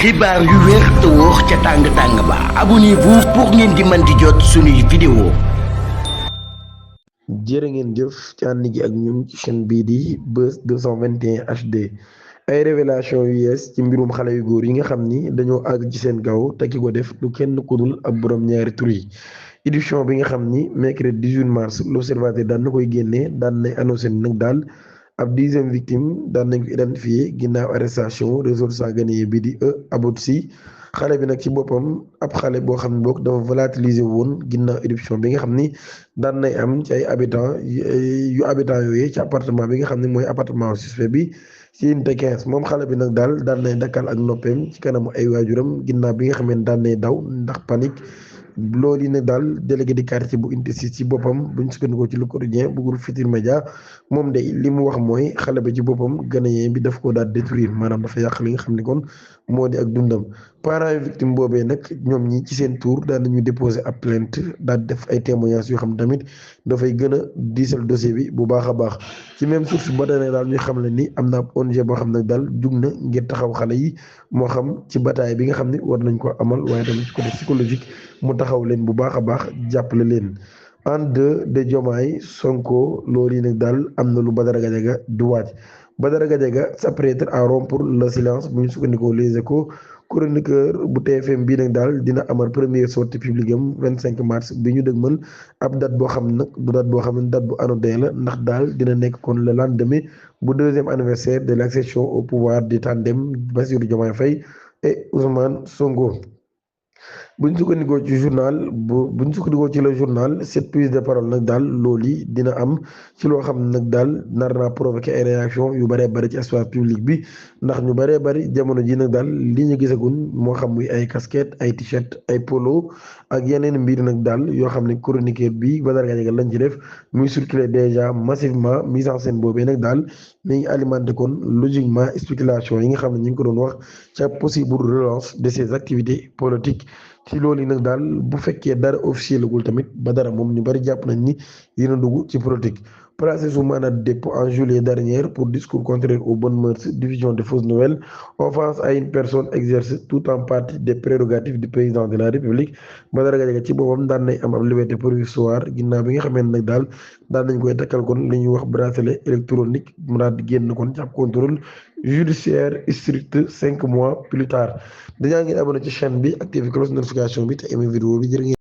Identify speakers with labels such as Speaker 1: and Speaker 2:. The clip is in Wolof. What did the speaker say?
Speaker 1: xibaar yu wér te wóor ca tàng tàng ba abonnez-vous pour ngeen di mën di jot suñuy vidéo.
Speaker 2: jërë ngeen jëf ci ànd gi ak ñun ci chaîne bii di Buzz 221 HD ay révélation yu yees ci mbirum xale yu góor yi nga xam ni dañoo àgg ci seen gaw te ki ko def du kenn kudul ab borom ñaari tur yi. édition bi nga xam ni mercredi 18 mars l'Observateur daan na koy génnee daan nay annoncé nag daal ab 10e victime daan nañ ko identifié ginnaaw arrestation ressortissant ghanéen bi di Aboussi xale bi nag ci boppam ab xale boo xam ne boog dafa volatiliser woon ginnaaw éruption bi nga xam ni daan nay am ci ay habitants yu habitants yooyu ci appartement bi nga xam ne mooy appartement suspect bi ci unité 15 moom xale bi nag daal daan nay dakkal ak noppeem ci kanamu ay waajuram ginnaaw bi nga xam ne daan nay daw ndax panique. loolu yi ne daal délégué de quartier bu unité 6 ci boppam buñ sukkandikoo ci Le Quotidien bu groupe Futurs Médias moom de li mu wax mooy xale ba ci boppam ghanéen bi daf ko daal détruire maanaam dafa yàq li nga xam ne kon moo di ak dundam parents yu victime boobee nag ñoom ñi ci seen tour daan nañu déposer ab plainte daal def ay témoignages yoo xam tamit dafay gën a diisal dossier bi bu baax a baax ci même source ba tey daal ñuy xam ne ni am na ab ONG boo xam ne daal jug na ngir taxaw xale yi moo xam ci bataay bi nga xam ne war nañ ko amal waaye tamit ci côté psychologique mu taxaw leen bu baax a baax jàppale leen en deux de Diomaye Sonko loolu yi nag daal am na lu Badara Gadiaga du waaj Badara Gadiaga s'apprête à rompre le silence bu ñu sukkandikoo Les Échos chroniqueur bu TFM bii nag daal dina amal première sortie publique am 25 mars bi ñu dëgmal ab date boo xam nag du date boo xam ne date bu anodin la ndax daal dina nekk kon le lendemain bu deuxième anniversaire de l'accession au pouvoir du tandem Bassirou Diomaye Faye et Ousmane Sonko. buñ sukkandikoo ci buñ sukkandikoo ci le journal cette prise de parole nag daal loolu yi dina am ci loo xam ne nag daal nar naa provoquer ay réaction yu bëree bëri ci espace public bi ndax ñu bëree bëri jamono ji nag daal li ñu gisagun moo xam muy ay casquette ay t-shirt ay polo ak yeneen mbir nag daal yoo xam ne chroniqueur bi Badara Gadiaga lañ ci def muy circuler déjà massivement mise en scène boobee nag daal mi ngi alimenté kon logiquement spéculation yi nga xam ne ñu ngi ko doon wax ca possible relance de ces activités politiques ci loolu yi nag daal bu fekkee dara officiel gul tamit ba dara moom ñu bari jàpp nañ ni dina dugg ci politique placé sous mandat de dépôt en juillet dernier pour discours contraire aux bonnes mœurs diffusion de fausses nouvelles offense à une personne exerce tout en partie des prérogatives du président de la République Badara Gadiaga ci boppam daan nay am ab liberté provisoire ginnaaw bi nga xamee nag daal daan nañ koy takkal kon li ñuy wax bracelet électronique mu daal di génn kon ci ab contrôle judiciaire strict 5 mois plus tard dañaa ngi abonné ci chaîne bi activé cloche notification bi te aimé vidéo bi jërë ngeen